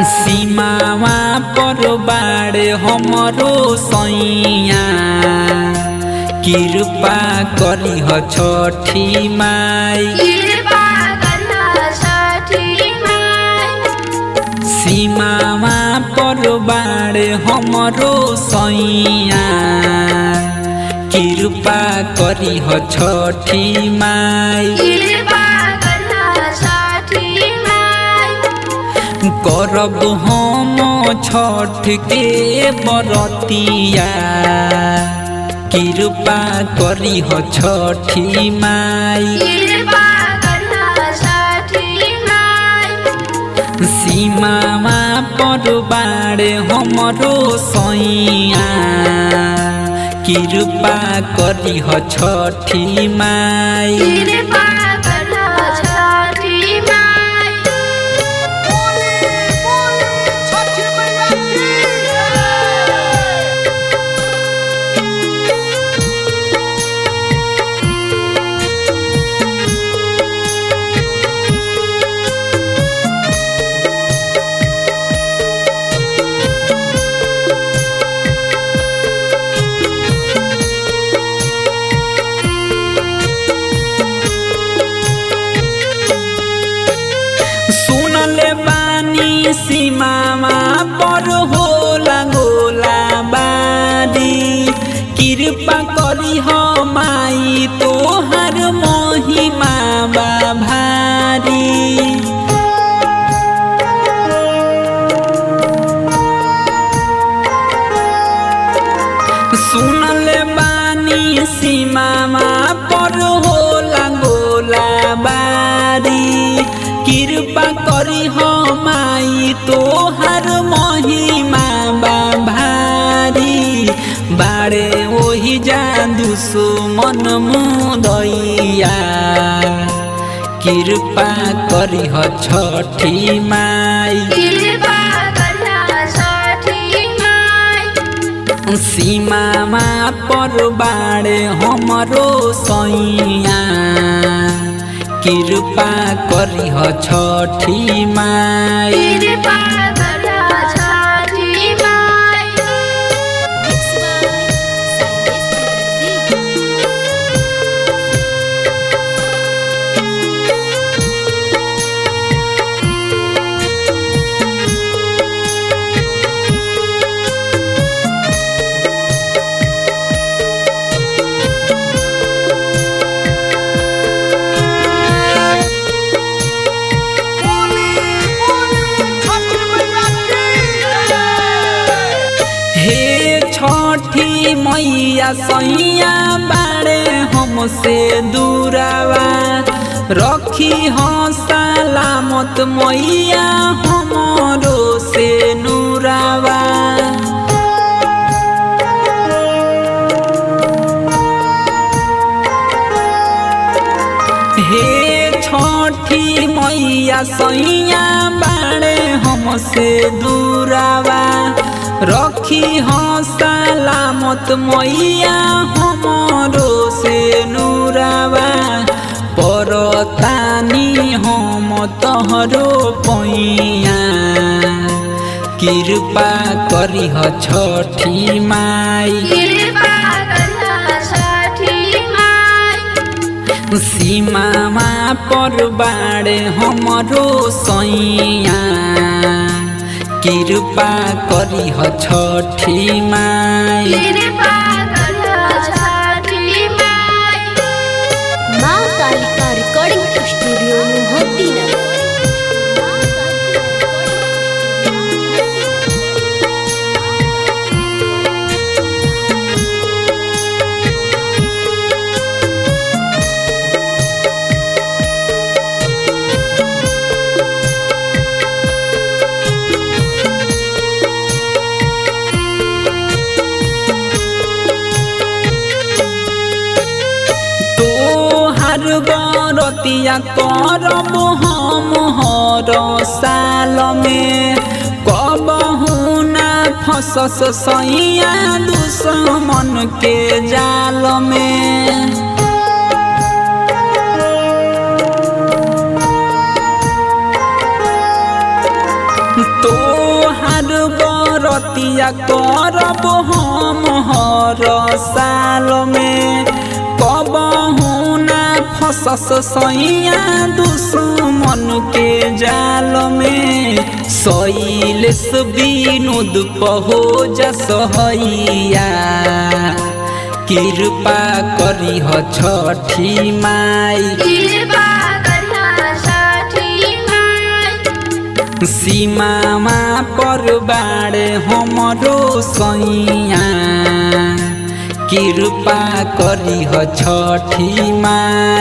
सीमावा पर बाड़े हमरो सैया, कृपा करीह छठी माई। सीमावा पर बाड़े हमरो सैया, कृपा करीह छठी माई। करब हम छठ के बरतिया, कृपा करीह छठी माई। सीमावा पर बाड़े हमरो सैया, कृपा करीह छठी माई। सुनले बानी सीमावा पर होला गोला बारी, कृपा करीह माई तोहर महिमा बा भारी। सुनले बानी सीमावा पर होला गोला बारी, कृपा करीह माई तोहर महिमा बा भारी। बाड़े ओही जा दुश्मन मुदैया, कृपा करीह छठी माई। सीमावा पर बाड़े हमरो सैया, कृपा करीह छठी माई। छठी मैया सैया बाड़े हमसे दूरावा, रखी हो सलामत मैया हमरो से नूरावा। हे छठी मैया सैया बाड़े हमसे दूरावा, रखी हो सलामत मैया हमरो से नूरावा। परतानी हम तोहरो पैया, कृपा करीह छठी माई। सीमावा पर बाड़े हमरो सैया, कृपा करीह छठी माई। माँ कालिका रिकॉर्डिंग स्टूडियो मोहतीनगर। तोहार बरतिया करब हम हर साल में, कबहू ना फसस सैया दुश्मन के जाल में। तोहार बरतिया करब हम हर साल में, कबहू ना फसस सैया दुश्मन के जाल में। शैलेश विनोद पहो जसहैया, कृपा करीह छठी माई। कृपा करिहा छठी माई। सीमामा पर बाड़े हमरो सैया, कृपा करीह छठी माई।